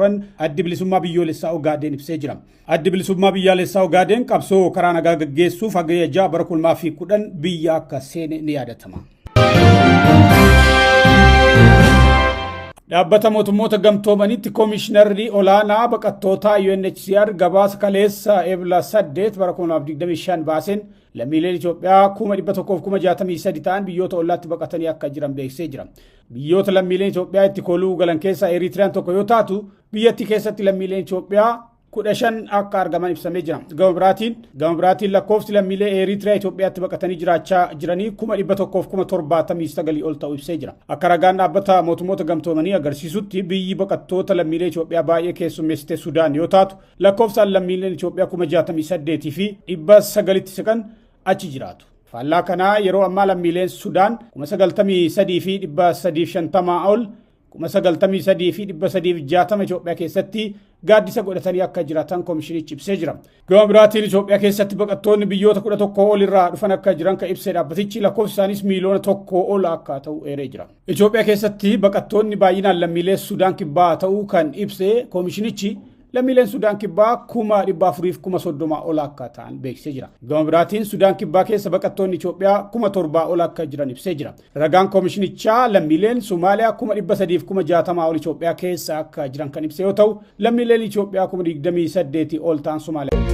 turan Addi Bilisummaa Biyyoolessaa Ogaadeen ibsee jira. Addi Bilisummaa Biyyaalessaa Ogaadeen qabsoo karaa nagaa gaggeessuuf Hagayya 6 bara 2010 biyya akka seene ni yaadatama. Dhaabbata mootummoota gamtoomanitti koomishinarri olaanaa baqattootaa UNHCR gabaasa kaleessa Ebla 8 bara 2025 baaseen lammiileen Itoophiyaa 163,000 ta'an biyyoota ollaatti baqatanii akka jiran beeksisee jira. Biyyoota lammiileen Itoophiyaa itti kooluu galan keessaa Eritiriyaan tokko yoo taatu, biyyattii keessatti lammiileen Itoophiyaa 15 akka argaman ibsamee jira. Gama biraatiin lakkoofsi lammiilee Eritiriyaa Itoophiyaatti baqatanii jiraachaa jiranii 179,000 ol ta'uu ibsee jira. Akka ragaan dhaabbata mootummoota gamtoomanii agarsiisutti, biyyi baqattoota lammiilee Itoophiyaa baay'ee keessummeessite Sudaan yoo taatu, lakkoofsaan lammiileen Itoophiyaa 68,900tti siqan achi jiraatu. Faallaa kanaa yeroo ammaa lammiileen Sudaan 93,350 ol, 93,360 Itoophiyaa keessatti gaaddisa godhatanii akka jiraatan koomishinichi ibsee jira. Gama biraatiin Itoophiyaa keessatti baqattoonni biyyoota 11 ol irraa dhufan akka jiran kan ibsee dhaabbatichi, lakkoofsi isaanis miiliyoona 1 ol akka ta'u eeree jira. Itoophiyaa keessatti baqattoonni baay'inaan lammiilee Sudaan Kibbaa ta'uu kan ibse koomishinichi, lammiileen Sudaan Kibbaa 430,000 ol akka ta'an beeksisee jira. Gama biraatiin Sudaan Kibbaa keessa baqattoonni Itoophiyaa 7,000 ol akka jiran ibsee jira. Ragaan koomishinichaa lammiileen Somaaliyaa 360,000 ol Itoophiyaa keessa akka jiran kan ibse yoo ta'u, lammiileen Itoophiyaa 28,000 ol ta'an Somaaliyaa.